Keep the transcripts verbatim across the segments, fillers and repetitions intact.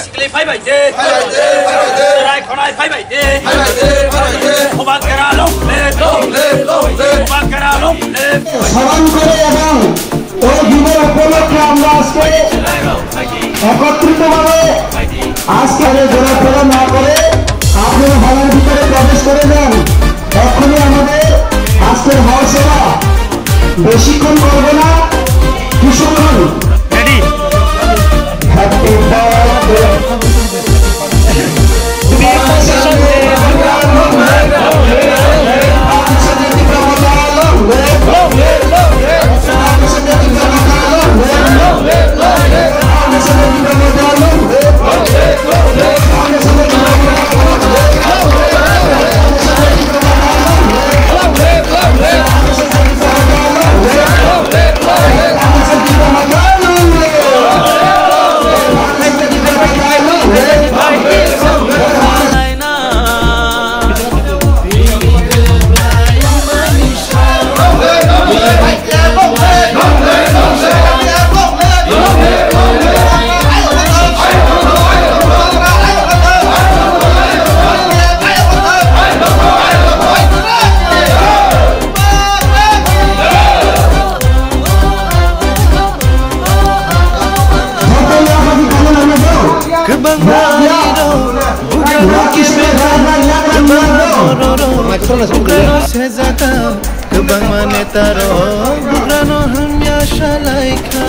Sikli phaibai de. Rai khonai phaibai de. Bubagra long live. Bubagra long live. স্মরণ করে এবং এই দিনের উপলক্ষে আমরা আজকে একত্রিতভাবে আজকে আগে ঘোরাফেরা না করে আপনারা হলের ভিতরে প্রবেশ করে যান। এখনই আমাদের আজকের হল সভা বেশিক্ষণ করব না, কিছুক্ষণ। Happy birthday. Kwbangma rok bugrano kebe, kwbangma bororok bugrano sejaka, kwbangma netarok bugrano hamya salaikha.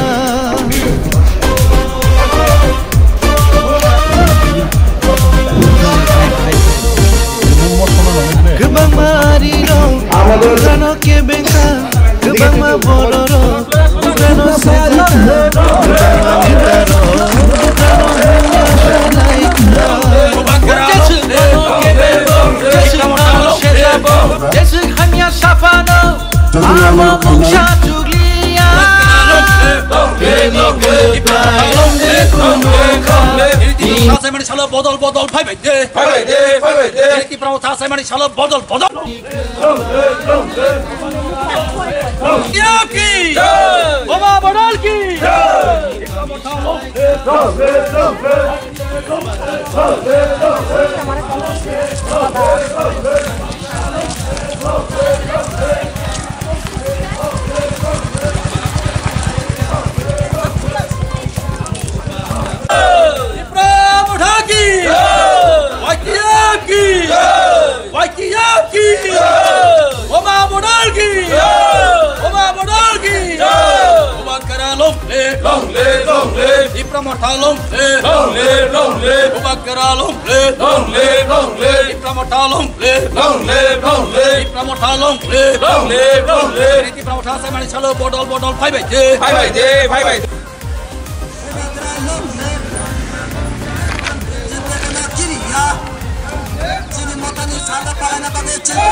Kwbangma arirok bugrano kebengkha, kwbangma bororok bugrano sejaka, kwbangma netarok bugrano hamya salaikha. Jeswk ano kebengkha, jeswk ano sejabo, jeswk hamya saphano abo mungsa chukliya. Sasaimani salo bodol bodol phaibai de. Phaibai de, phaibai de. Tipra Motha sasaimani salo bodol bodol. Ki? Baba Bodol ki? Tipra Motha ki? Y T F ki? Y T F ki? Baba Bodol ki? Baba Bodol ki? Bubagra long live, long live, long live. Tipra Motha long live, long live, long live. Bubagra long live, long live, long live. Tipra Motha long live, long live, long live. Tipra Motha long live, long live, long live. Tipra Motha sasaimani salo bodol bodol phaibai de. Phaibai de, phaibai de. Chini motani salo palaina bagwi chini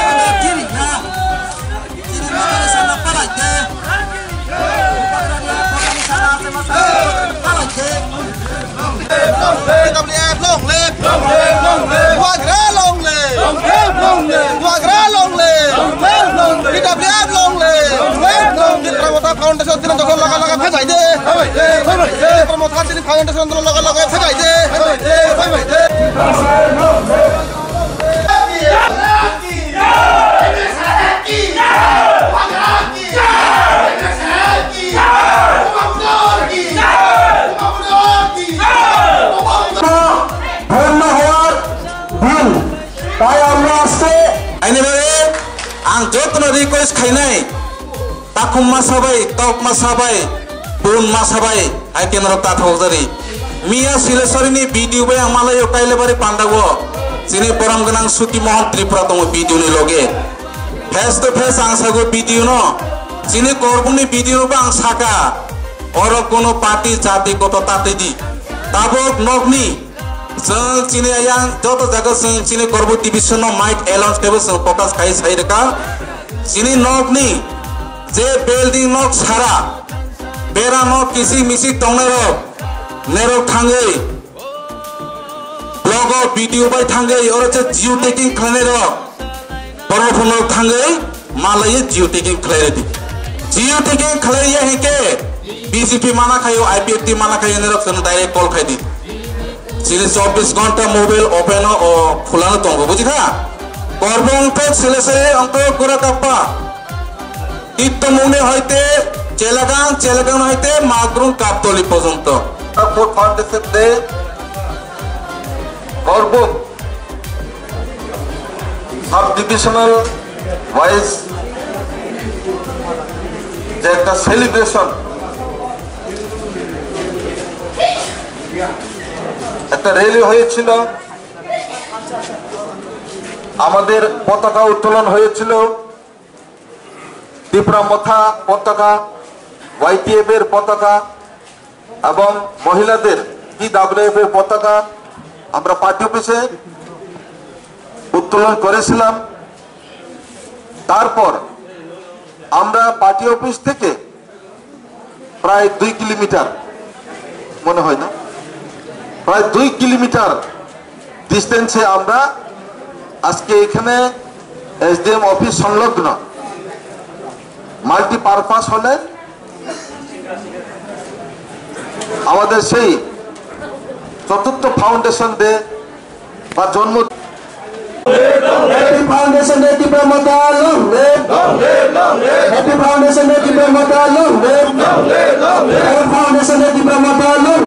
motani salo palai de. Bubagrani motani salo palai de. P W F long live! Long live, long live! Bubagra long live! Long live, long live! Bubagra long live! Long live, long live! P W F long live! Long live, long live! Tipra Motha Foundation tini dokol laga laga phaibai de! Phaibai de, phaibai de! Tipra Motha tini Foundation tini laga laga phaibai de! Phaibai de, phaibai de! Bhorna howar din. Tai amra aste. Aini bagwi ang jotono request khainai, takhumma sabai, tokma sabai, bunma sabai, hai kenrok tathok jari. Miya Sileswarini B D O bai ang malaio Kailabari pandao. Chini borom gwnang Suki Mohan Tripura tongo B D O ni loge. Face to face ang sago B D O no. Chini korbumni B D O no bo ang saka. Oro kono party jati koto tatwi di. Tabok nokni chwng chini ayang joto jaga chwng chini korbu division no mic announce kaibo chwng focus khai sai rwkha. Chini nokni je building nok sara bera nok kisik misik tongnai rok nerok thangwi Blogo B D O bai thangwi oro je geo tagging khlainai rok, borok phungrok thangwi malaiwi geo tagging khlai rwdi. Geo tagging khlai ya hinkhe B J P mana khaio, I P F T mana khaio, nirok chwng direct call khai di. G Tini chobbish ghonta mobile open o, o khulano tongo, bujikha? Korbong thok sele sele ongkho gura kappa. Titto mungni hoite Chelagang, Chelagang hoite Magrung Kaptoli porjonto. Food Foundation Day, Korbong Sub-divisional wise যে একটা সেলিব্রেশন, একটা র্যালি হয়েছিল, আমাদের পতাকা উত্তোলন হয়েছিল, ত্রিপুরা মথা পতাকা, ওয়াইটিএফ এর পতাকা এবং মহিলাদের পিডাব্লিউএফ এর পতাকা আমরা পার্টি অফিসে উত্তোলন করেছিলাম। তারপর আমরা পার্টি অফিস থেকে প্রায় দুই কিলোমিটার, মনে হয় না, প্রায় দুই কিলোমিটার ডিস্টেন্সে আমরা আজকে এখানে এসডিএম অফিস সংলগ্ন মাল্টিপারপাস হলে আমাদের সেই চতুর্থ ফাউন্ডেশন ডে বা জন্ম Happy Foundation Day, Tipra Motha, long live! Happy Foundation Day, Tipra Motha, long live! Happy Foundation Day, Tipra Motha, long